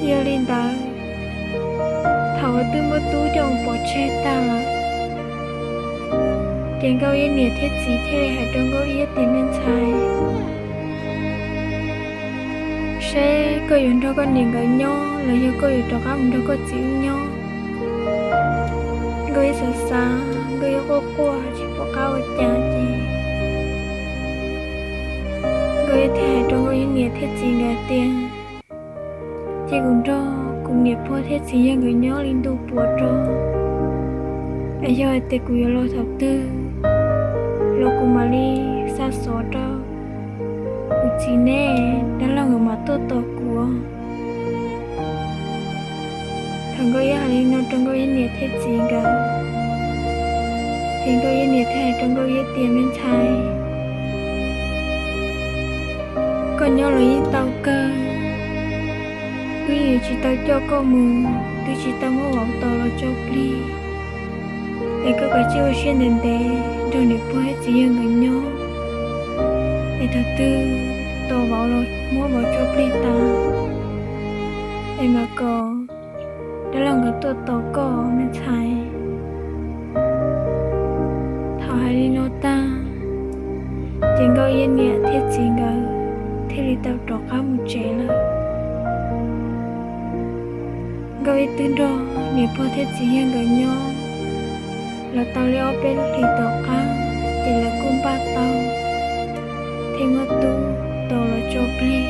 Yog li ntawd, thaum uas twb muab tub coj mus pov tseg tag lawm, ces Nkauj Iab niam thiab txiv thiaj li hais rau Nkauj Iab tias, Me ntxhais, seb koj yuav nrog koj niam nkawd nyob los yog koj yuav rov qab mus nrog koj txiv wb nyob? Nkauj Iab xav xav, Nkauj Iab quaj quaj tsis pom qab ua cas ces Nkauj Iab thiaj hais rau Nkauj Iab niam thiab txiv nkawd tias, Cia kuv nrog kuv niam pog thiab txiv yawg nkawd nyob li ntu puav rau, es yog hais tias kuv yuav los thaum twg los kuv mam li xa xov rau kuv txiv neb, dab laug nkawd mam tuaj tos kuv. Thaum Nkauj Iab hais li no rau Nkauj Iab niam thiab txiv nkawd, ces Nkauj Iab niam thiaj hais rau Nkauj Iab tias, Me ntxhais, koj nyob los yeej tau kawg, wb yeej tsis tau coj koj mus, twb tsis tau muab vauv tos los tso plig, es koj kav tsij ua siab ntev ntev nrog niam pog thiab txiv yawg nkawd nyob, es thaum twg tos vauv los muab vauv tso plig tas, es mam kom dab laug nkawd tuaj tos koj, me ntxhais. Thaum hais li no tag, ces Nkauj Iab niam thiab txiv nkawd thiaj li tau rov qab mus tsev lawm. Nkauj Iab twb nrog niam pog thiab txiv yawg nkawd nyob los tau li ob peb lub hlis tom qab, ces lawv kuj npaj tau thiab muab tub tos los tso plig.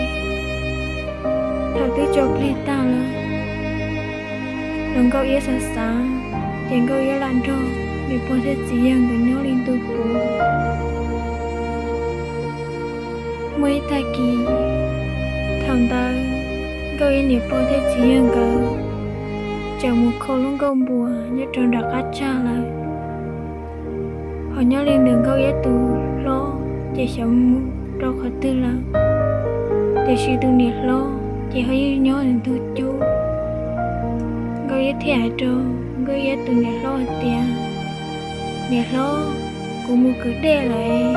Thaum twb tso plig tag lawm, los Nkauj Iab xav xav, ces Nkauj Iab lam nrog niam pog thiab txiv yawg nkawd nyob li ntu puav. Muaj ib tag kis, thaum ntawd Nkauj Iab niam pog thiab txiv yawg nkawd tseem mus kho lub nkuaj npua nyob rau nram qab tsag lawm. Ho nyob li ntawm Nkauj Iab tus hlob ces xyov mus rau qhov twg lawm, tiam sis tus niam hlob ces ho yeej nyob ntug cub. Nkauj Iab thiaj hais rau Nkauj Iab tus niam hlob hais tias, Niam hlob, kuv mus kwv dej lawm,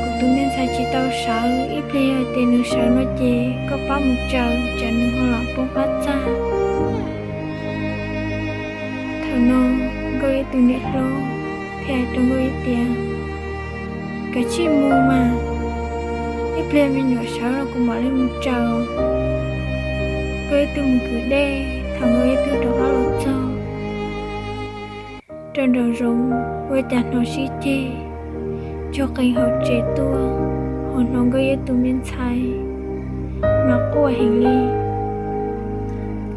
kuv tus me ntxhais tsis tau sawv, ib pliag yog tias nws sawv no ces koj pab mus tsaws, tsam nws ho lam poob qab txaj. Thaum no Nkauj Iab tus niam hlob thiaj hais rau Nkauj Iab tias, Kav tsij mus mas, ib pliag me nyuam sawv los kuv mam li mus tsaws. Nkauj Iab twb mus kwv dej, thaum Nkauj Iab twb rov qab los txog rau nraum zoov, ua cas hnov sib ceg tsuag qees hauv tsev tuaj, ho hnov Nkauj Iab tus me ntxhais mas quaj heev li.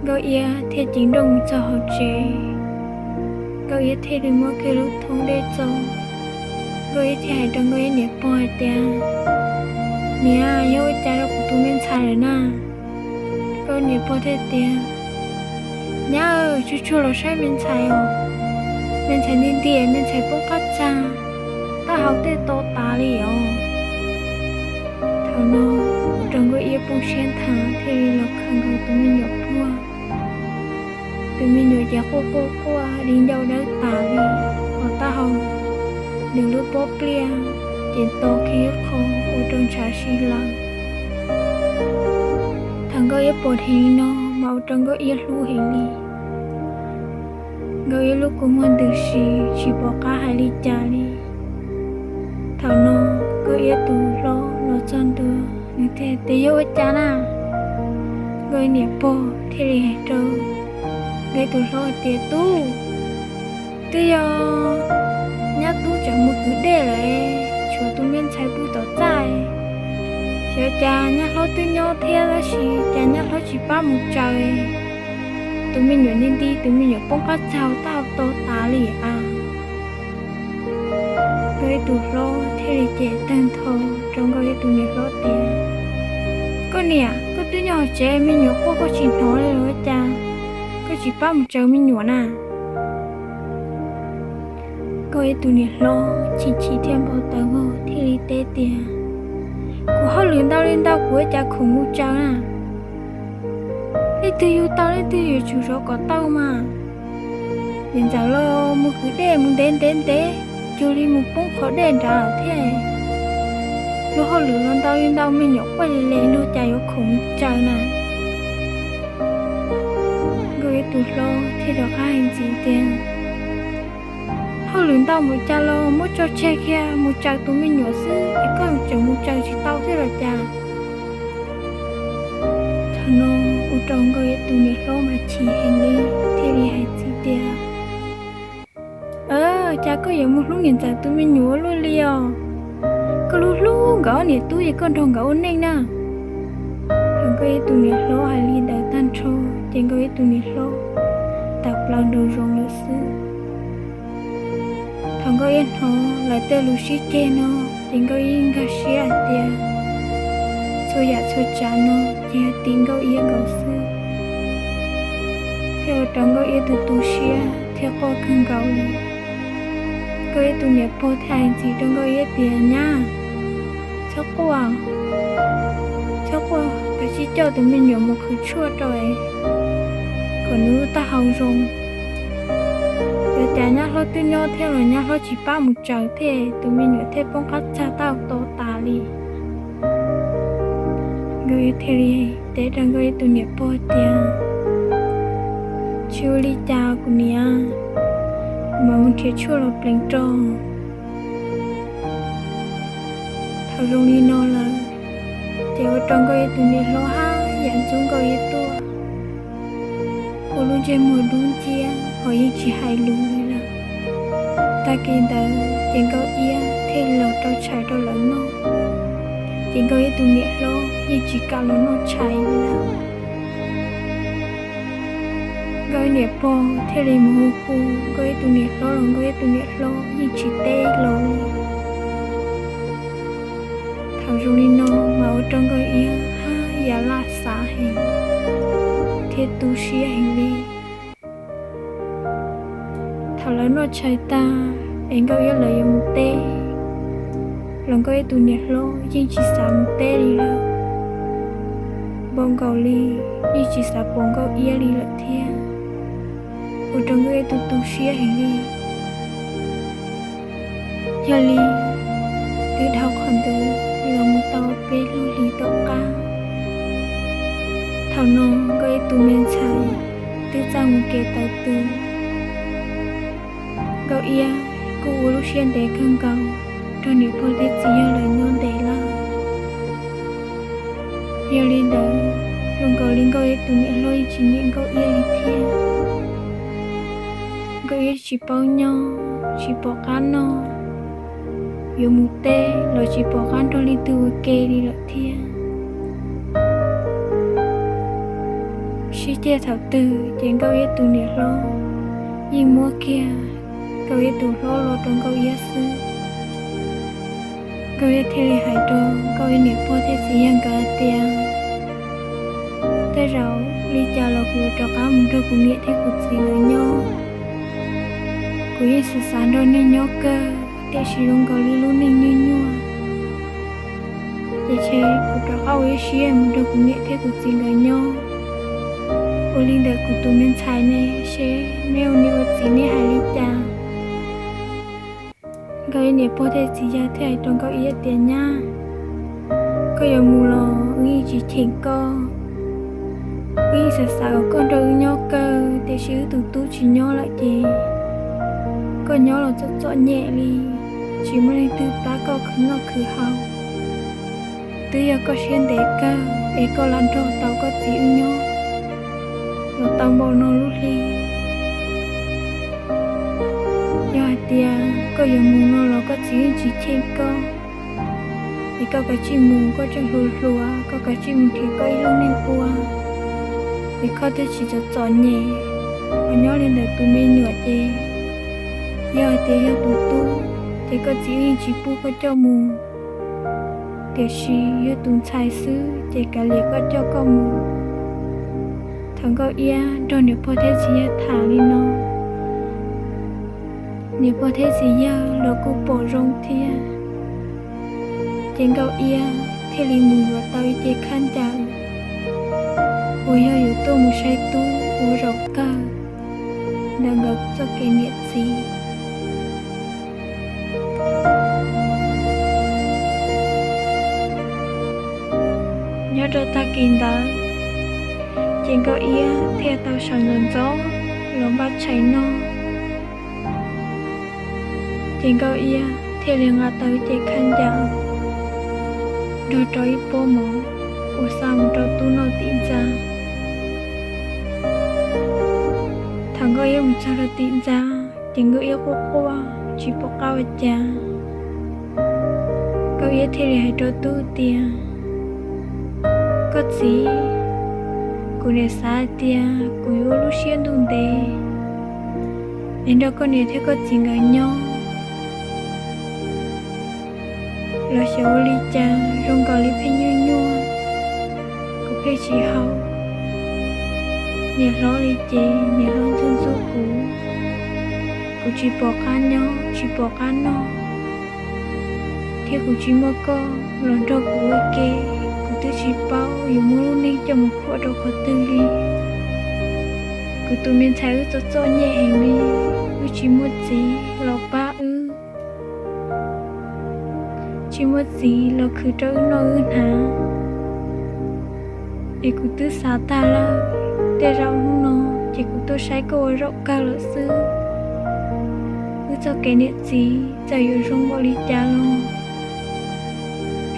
Nkauj Iab thiaj ceev nrooj mus txog hauv tsev. Nkauj Iab thiaj li muab kiag lub thoob dej txo. Nkauj Iab thiaj hais rau Nkauj Iab niam pog hais tias, Niam, yog ua cas rau kuv tus me ntxhais lawm na? Nkauj niam pog thiaj tias, Nyab, tsuag tsuag los saib me ntxhais os, me ntxhais nti nti, me ntxhais poob qab txaj, taub hau tej to tas li os. Thaum no ua rau Nkauj Iab poob siab nthav, thiaj li los khaws nkaus tus me nyuam puag. Tus me nyuam ces quaj quaj quaj di ncauj dawb tas li, ho taub hau, nws lub pob pliaj ces to kiag ib qho ua rau ntshav si lawm. Thaum Nkauj Iab pom dheev li no mas ua rau Nkauj Iab hlub heev li. Nkauj Iab lub kua muag ntws si, tsis pom qab hais li cas li. Thaum no Nkauj Iab tus hlob los txog ntua, nws thiaj tias, Yog ua cas na? Nkauj Iab niam pog thiaj li hais rau Nkauj Iab tus hlob hais tias, Tub, twb yog nyab tub tseem mus kwv dej lawm, tshuav tus me ntxhais pw tom txaj. Xyov cas nyab hlob twb nyob thiab tab sis cas nyab hlob tsis pab mus tsaws. Tus me nyuam nti nti, tus me nyuam poob qab txaj, taub hau to tas li a. Nkauj Iab tus hlob thiaj li cem tag nrho rau Nkauj Iab tus niam hlob tias, Koj niam, koj twb nyob hauv tsev, me nyuam quaj koj tsis hnov li los ua cas koj tsis pab mus tsaws me nyuam na? Nkauj Iab tus niam hlob chim chim thiab npau taws vog thiaj li teb tias, Kuv hauj lwm ntau li ntau kuv ua cas khoom mus tsaws na? Leej twg yug tau leej twg yuav tsum zov kom tau mas. Niam ntxawm los mus kwv dej mus ntev ntev ntev, cuag li mus poob qhov dej nrad lawm thiab. Luag hauj lwm los ntau li ntau, me nyuam quaj li li, luag cas yuav khoom mus tsaws na? Tus hlob thiaj rov qab hais ntxiv tias, hauj lwm ntau npaum cas los muab tso tseg kiag mus tsaws tus me nyuam xwb es koj tseem mus tsaws tsis tau thiab los cas? Thaum no ua rau Nkauj Iab tus niam hlob mas chim heev li, thiaj li hais ntxiv tias, cas koj yuav mus hlub niam ntxawm tus me nyuam ua luaj li os? Koj hlub hlub nkawd ob niam tub es koj nrog nkawd ua neej na. Thaum Nkauj Iab tus niam hlob hais li ntawd tag nrho, ces Nkauj Iab tus niam hlob tawm plaws nraum zoov lawm xwb. Thaum Nkauj Iab hnov lawv tej lus sib ceg no, ces Nkauj Iab nkag siab hais tias txhua yam txhua tsav no ces yog tim Nkauj Iab nkaus xwb, thiaj ua rau Nkauj Iab tu tu siab thiab quaj kawg nkaus li. Nkauj Iab tus niam pog thiaj hais ntxiv rau Nkauj Iab tias, nyab, txhob quaj, txhob quaj, kav tsij coj tus me nyuam mus qhwv tshuaj rau es kom nws lub taub hau zoo. Ua cas nyab hlob twb nyob thiab los nyab hlob tsis pab mus tsaws thiab tus me nyuam thiaj poob qab txag taub hau to tas li. Nkauj Iab thiaj li teb rau Nkauj Iab tus niam pog tias, tsis ua li cas kuv niam, kuv mam mus nrhiav tshuaj los pleev rau. Thaum zoo li no lawm, ces ua rau Nkauj Iab tus niam hlob haj yam ntxub Nkauj Iab tuaj, ua lub ntsej muag dub nciab ho yeej tsis hais lus li lawm. Tag kis ntawd ces Nkauj Iab thiaj los rau tshais rau lawv noj, ces Nkauj Iab tus niam hlob yeej tsis kam los noj tshais li lawm. Nkauj Iab niam pog thiaj li mus hu hu Nkauj Iab tus niam hlob los Nkauj Iab tus niam hlob yeej tsis teb los li. Thaum zoo li no mas ua rau Nkauj Iab haj yam laj xav heev thiab tu siab heev li. Thaum lawv noj tshais tag es Nkauj Iab lawv yuav mus teb los Nkauj Iab tus niam hlob yeej tsis xav mus teb li lawm. Npaum nkaus li yeej tsis xav pom Nkauj Iab li lawm thiab, ua rau Nkauj Iab tu tu siab heev li. Yog li, twb dhau qhov ntawd los mus tau peb lub hlis tom qab, thaum no Nkauj Iab tus me ntxhais twb txawj mus kev taw tw. Nkauj Iab kuj ua lub siab ntev kawg nkaus nrog niam pog thiab txiv yawg lawv nyob ntev lawm. Yog li ntawd, zoo nkaus li Nkauj Iab tus niam hlob yeej tsis nyiam Nkauj Iab li thiab. Nkauj Iab tsis paub nyob, tsis pom qab noj, yuav mus teb los tsis pom qab nrog leej twg ua ke li lawm thiab. Sib ceg thaum twg ces Nkauj Iab tus niam hlob yeej muab kiag Nkauj Iab tus hlob los rau Nkauj Iab xwb. Nkauj Iab thiaj li hais rau Nkauj Iab niam pog thiab txiv yawg nkawd hais tias, tej zaum li cas los kuv yuav rov qab mus nrog kuv niam thiab kuv txiv nkawd nyob. Kuv yeej xav xav nrog nej nyob kawg, tiam sis zoo nkaus li lub neej nyuaj nyuaj, ces ntshe kuv rov qab ua ib siab mus nrog kuv niam thiab kuv txiv nkawd nyob. Ua li ntawm kuv tus me ntxhais ne, seb neb ua niam ua txiv nej hais li cas? Nkauj Iab niam pog thiab txiv yawg thiaj hais rau Nkauj Iab tias, nyab, koj yuav mus los wb yeej tsis cheem koj. Wb yeej xav xav kom koj nrog wb nyob kawg, tiam sis wb tus tub tsis nyob lawm ces koj nyob los txom txom nyem li, tsis muaj leej twg pab koj khwv noj khwv haus. Twb yog koj siab ntev kawg es koj lam nrog tau koj txiv wb nyob los tau npaum no lub hli. Yog hais tias koj yuav mus no los koj txiv yeej tsis cheem koj, es koj kav tsij mus, koj tseem hluas hluas, koj kav tsij mus nrhiav koj ib lub neej ua, es koj thiaj tsis txom txom nyem. Ho nyob li ntawm tus me nyuam ces yog hais tias yog tus tub ces koj txiv yeej tsis pub koj coj mus, tiam sis yog tus ntxhais xwb ces kav liam koj coj koj mus. Thaum Nkauj Iab nrog niam pog thiab txiv yawg tham li no, niam pog thiab txiv yawg los kuj pom zoo thiab, ces Nkauj Iab thiaj li mus yuav tau ib ce khaub ncaws uas yog yuav tuaj mus saib tub ua zaum kawg ntawm nkawd txoj kev niam txiv. Nyob rau tag kis ntawd, Ces Nkauj Iab thiaj tau sawv ntxov ntxov los npaj tshais noj. Ces Nkauj Iab thiaj li nqa tau cev khaub ncaws nrog rau ib pob mov uas xa mus rau Tub noj tim ntxa. Thaum Nkauj Iab mus txog rau tim ntxa, ces Nkauj Iab quaj quaj tsis pom qab ua cas. Nkauj Iab thiaj li hais rau Tub tias, Koj txiv, kuv niam xav hais tias kuv yuav ua lub siab ntuj ntev es nrog koj niam thiab koj txiv nkawd nyob. Los xyov ua li cas zoo nkaus li pheej nyuaj nyuaj, kuv pheej tsis haus. Niam hlob li ces niam hlob ntxub ntxub kuv, kuv tsis pom qab nyob tsis pom qab noj, thiab kuv tsis muaj koj los nrog kuv ua ke, kuv twb tsis paub yuav muab lub neej coj mus khuam rau qhov twg li. Kuv tus me ntxhais wb txom txom nyem heev li, wb tsis muaj txiv los pab wb, tsis muaj txiv los khwv rau wb noj wb hnav. Es kuv twb xav tag lawm, tej zaum hnub no ces kuv tuaj saib koj ua zaum kawg lawm xwb. Wb txoj kev niam txiv txawm yuav zoo npaum li cas los,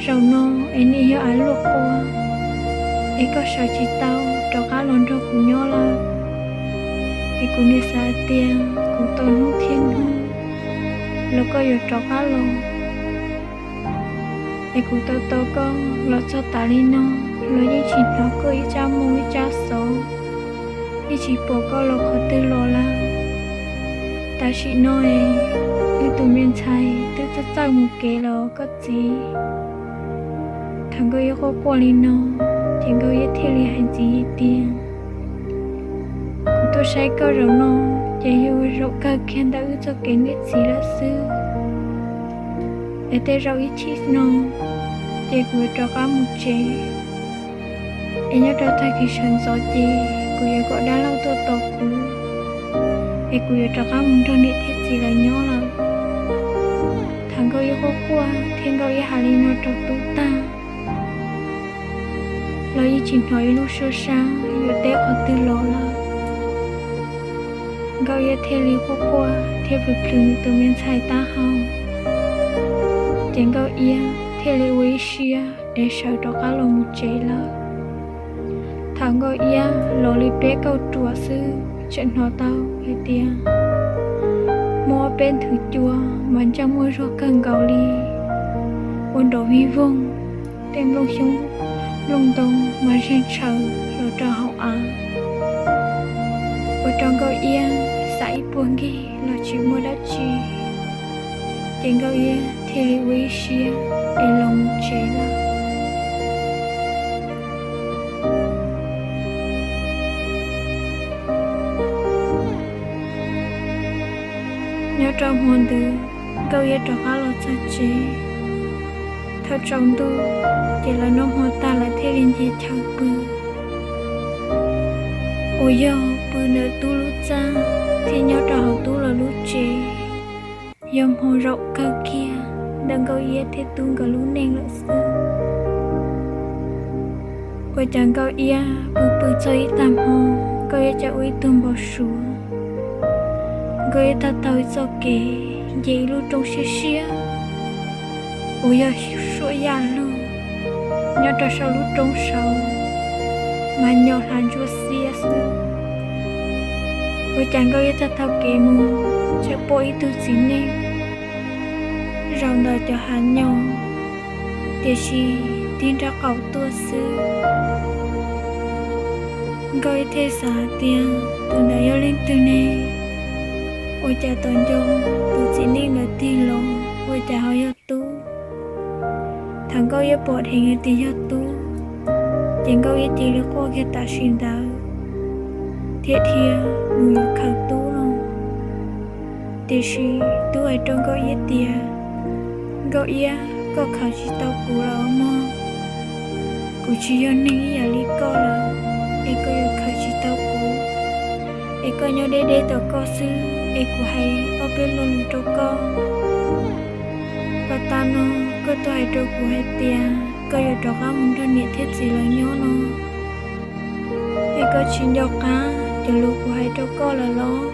zaum no es nej yog av luaj qua, es koj sawv tsis tau rov qab los nrog kuv nyob lawm. Es kuv niam xav tias kuv tos hnub thiab hnub los koj yuav rov qab los. Es kuv tos tos koj los txog tas li no los yeej tsis hnov koj ib tsab moo ib tsab xov, yeej tsis pom koj los qhov twg los lawm. Tam sim no es wb tus me ntxhais twb txawj txawj mus kev los koj txiv. Thaum Nkauj Iab quaj quaj li no, ces Nkauj Iab thiaj li hais ntxiv tias, Kuv tuaj saib koj zaum no ces yog zaum kawg kiag ntawm wb txoj kev niam txiv lawm xwb. Es tej zaum ib chim no ces kuv yuav rov qab mus tsev. Es nyob rau tag kis sawv ntxov ces kuv yuav kom dab laug tuaj tos kuv, es kuv yuav rov qab mus nrog niam thiab txiv lawv nyob lawm. Thaum Nkauj Iab quaj quaj thiab Nkauj Iab hais li no rau Tub tag, los yeej tsis hnov ib lub suab sab yuav teb qhov twg los lawm. Nkauj Iab thiaj li quaj quaj thiab plhws plhws nws tus me ntxhais taub hau. Ces Nkauj Iab thiaj li ua ib siab es sawv rov qab los mus tsev lawm. Thaum Nkauj Iab los li peb kauj ruam xwb, tseem hnov tau hais tias muaj ob peb nthwv cua mas ncaj muaj zog kawg nkaus li, ua nrov vij voog, tej nplooj xyoob nplooj ntoo mas zeeg tshaws los rau hauv av. Ua rau Nkauj Iab xav ib puag nkig los tsis muaj dab tsi, ces Nkauj Iab thiaj li ua ib siab es los mus tsev lawm. Nyob rau hmo ntawd, Nkauj Iab rov qab los txog tsev. Thaum tsaus ntuj, ces lawv noj hmo tag lawv thiaj li nce chaw pw. Uas yog pw ntawm Tub lub txaj thiab nyob rau hauv Tub los lub tsev, yog hmo zaum kawg kiag ntawm Nkauj Iab thiab Tub nkawd lub neej lawm xwb. Ua cas Nkauj Iab pw pw txog ib tag hmo, Nkauj Iab cia ua ib tug npau suav. Nkauj Iab taug taug ib txoj kev, nce ib lub roob siab siab uas yog suam yaj lug. Nyob rau saum lub roob saud mas nyom hlav ntsuab xiab xwb. Ua cas Nkauj Iab taug taug kev mus, tseem pom ib tug txiv neej zaum ntawm cov hav nyom, tiam sis tig nraub qaum tuaj xwb. Nkauj Iab thiaj xav hais tias tus ntawd yog leej twg ne? Ua cas tos nco tus txiv neej ntawd tig los ua cas ho yog Tub? Thaum Nkauj Iab pom dheev tias yog Tub, ces Nkauj Iab cia li quaj kiag tam sim ntawd thiab dhia mus yuav khaws Tub los. Tiam sis Tub hais rau Nkauj Iab tias, Nkauj Iab, koj khaws tsis tau kuv los mog. Kuv tsis yog neeg ib yam li koj lawm, es koj yuav khaws tsis tau kuv. Es koj nyob deb deb tos koj xwb, es kuv hais ob peb lo lus rau koj. Pas tas no koj tuaj hais rau kuv hais tias koj yuav rov qab mus nrog niam thiab txiv lawv nyob no, es Koj tsis nco qab cov lus kuv hais rau koj lawm los?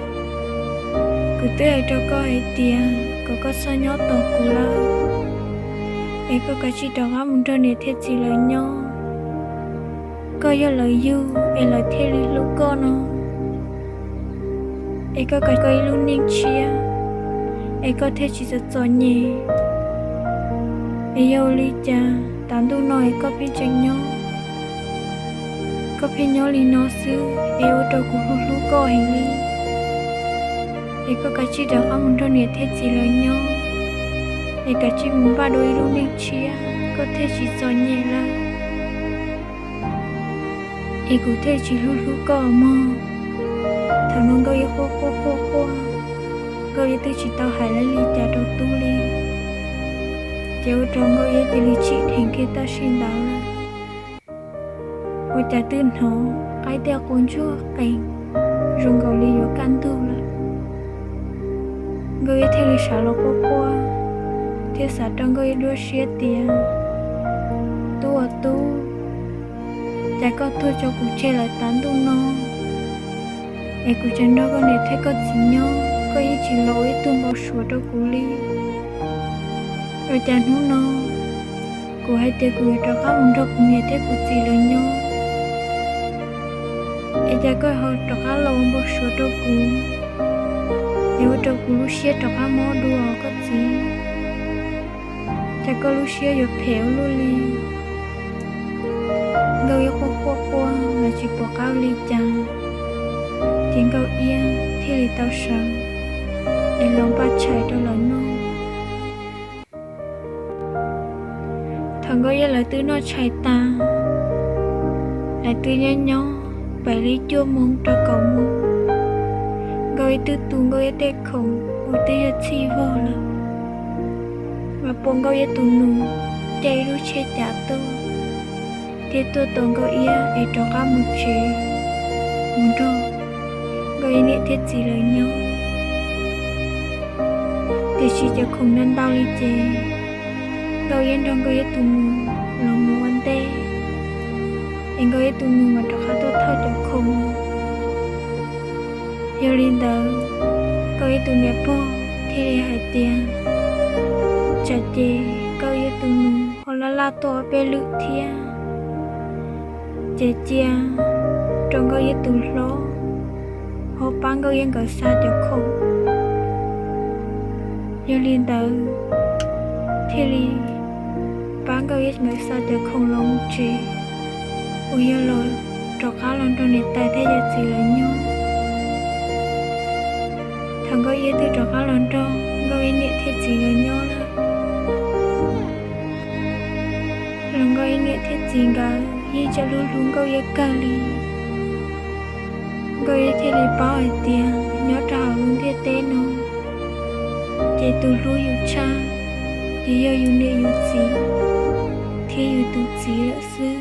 Kuv twb hais rau koj hais tias kom koj txhob nyob tos kuv lawm, es koj kav tsij rov qab mus nrog niam thiab txiv lawv nyob. Koj yog lawv yug es lawv thiaj li hlub koj no, es koj kav tsij ib lub neej tshiab, es koj thiaj tsis txom txom nyem. Es yog ua li cas tav ntuj no es koj pheej tseem nyob, koj pheej nyob li no xwb es ua rau kuv hlub hlub koj heev li. Es koj kav tsij rov qab mus nrog niam thiab txiv lawv nyob, es kav tsij mus npaj dua ib lub neej tshiab, koj thiaj tsis txom nyem lawm, es kuv thiaj tsis hlub hlub koj mog. Thaum no Nkauj Iab quaj quaj quaj quaj, Nkauj Iab twb tsis tau hais li cas rau tub li, ces ua rau Nkauj Iab cia li tsim dheev kiag tam sim ntawd lawm. Ua cas twb hnov qaib tiaj quas ntsuag qees zoo nkaus li yuav kaj ntug lawm. Nkauj Iab thiaj li sawv los quaj quaj, thiab xav rau Nkauj Iab dua siab tias, tub ua tub, cas koj tuag tso kuv tseg lawm tav ntuj no, es kuv tseem nrog koj niam thiab koj txiv nyob, koj yeej tsis los ib tug npau suav rau kuv li. Ua cas hnub no kuv hais tias kuv yuav rov qab mus nrog kuv niam thiab kuv txiv lawv nyob, es cas koj ho rov qab los ua npau suav rau kuv, es ua rau kuv lub siab rov qab mob dua os koj txiv. Cas koj lub siab yuav phem ua luaj li. Nkauj Iab quaj quaj quaj los tsis pom qab ua li cas, ces Nkauj Iab thiaj li tau sawv es los npaj tshais rau lawv noj. Thaum Nkauj Iab lawv twb noj tshais tas, lawv twb nyob nyob pem li cuaj moos rau kaum moos, Nkauj Iab twb tu Nkauj Iab tej khoom uas twb yog txhij vog lawm, mas pom Nkauj Iab tus nus caij ib lub tsheb cav tuaj, thiab tuaj tos Nkauj Iab es rov qab mus tsev, mus nrog Nkauj Iab niam thiab txiv lawv nyob. Tiam sis cov khoom ntau ntau li ces Nkauj Iab nrog Nkauj Iab tus nus los mus ua ntej, es Nkauj Iab tus nus mas rov qab tuaj thauj cov khoom. Yog li ntawd, Nkauj Iab tus niam pog thiaj li hais tias, tsam ces Nkauj Iab tus nus ho laj laj tuaj ob peb lwm thiab, ces cia rau Nkauj Iab tus hlob ho pab Nkauj Iab nkawd xa cov khoom. Yog li ntawd, thiaj li pab Nkauj Iab nkawd xa cov khoom los mus tsev, uas yog los rov qab los nrog niam tais thiab yawm txiv lawv nyob. Thaum Nkauj Iab twb rov qab los nrog Nkauj Iab niam thiab txiv nkawd nyob lawm, los Nkauj Iab niam thiab txiv nkawd yeej tseem hlub hlub Nkauj Iab kawg li. Nkauj Iab thiaj li paub hais tias nyob rau hauv lub ntiaj teb no, ces tus hlub yus tshaj ces yog yus niam yus txiv thiab yus tus txiv lawm xwb.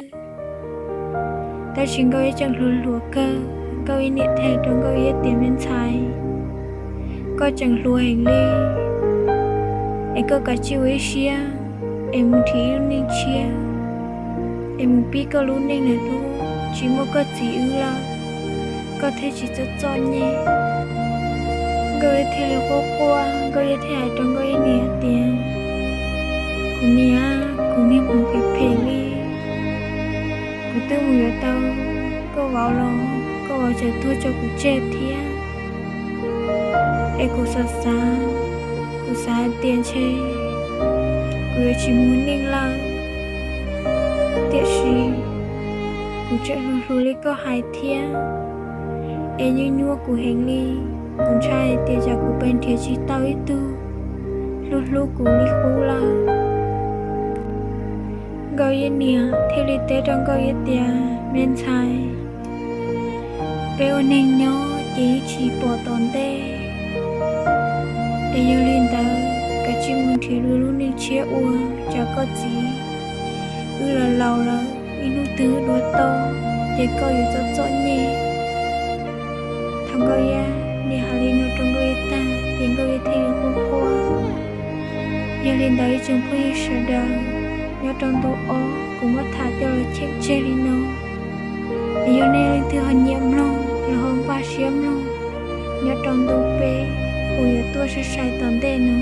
Tab sis Nkauj Iab tseem hluas hluas kawg, Nkauj Iab niam thiaj hais rau Nkauj Iab tias, me ntxhais, koj tseem hluas heev li, es koj kav tsij ua ib siab es mus nrhiav ib lub neej tshiab, es mus pib koj lub neej lawm hnub tsis muaj koj txiv wb lawm, koj thiaj tsis txom txom nyem. Nkauj Iab thiaj li quaj quaj, Nkauj Iab thiaj hais rau Nkauj Iab niam tias, kuv niam, kuv niag mus phem phem li, kuv twb mus yuav tau koj vauv los koj vauv tseem tuag tso kuv tseg thiab. Es kuv xav xav, kuv xav hais tias ntshe kuv yuav tsis mus neej lawm, tiam sis kuv tseem hluas hluas li koj hais thiab, es nyuaj nyuaj kuv heev li. Kuv ntshai hais tias tsam kuv pais nrhiav tsis tau ib tug hlub hlub kuv li qub lawm. Nkauj Iab niam thiaj li teb rau Nkauj Iab tias, me ntxhais, peb ua neeg nyob ces yeej tsis pom tom ntej. Es yog li ntawd, kav tsij mus nrhiav lub neej tshiab ua, tsam koj txiv wb los laus lawm, ib hnub twg dua toj ces koj yuav txom txom nyem. Thaum Nkauj Iab niam hais li no rau Nkauj Iab tag ces Nkauj Iab thiaj li quaj quaj. Yog li ntawd ib tsoom phooj ywg sawv daws, nyob rau ntu ob kuv muab tham coj los cheem tseg li no. Es yog nej leej twg ho nyiam mloog los ho npaj siab mloog nyob rau ntu peb uas yuav tuaj sai sai tom ntej no.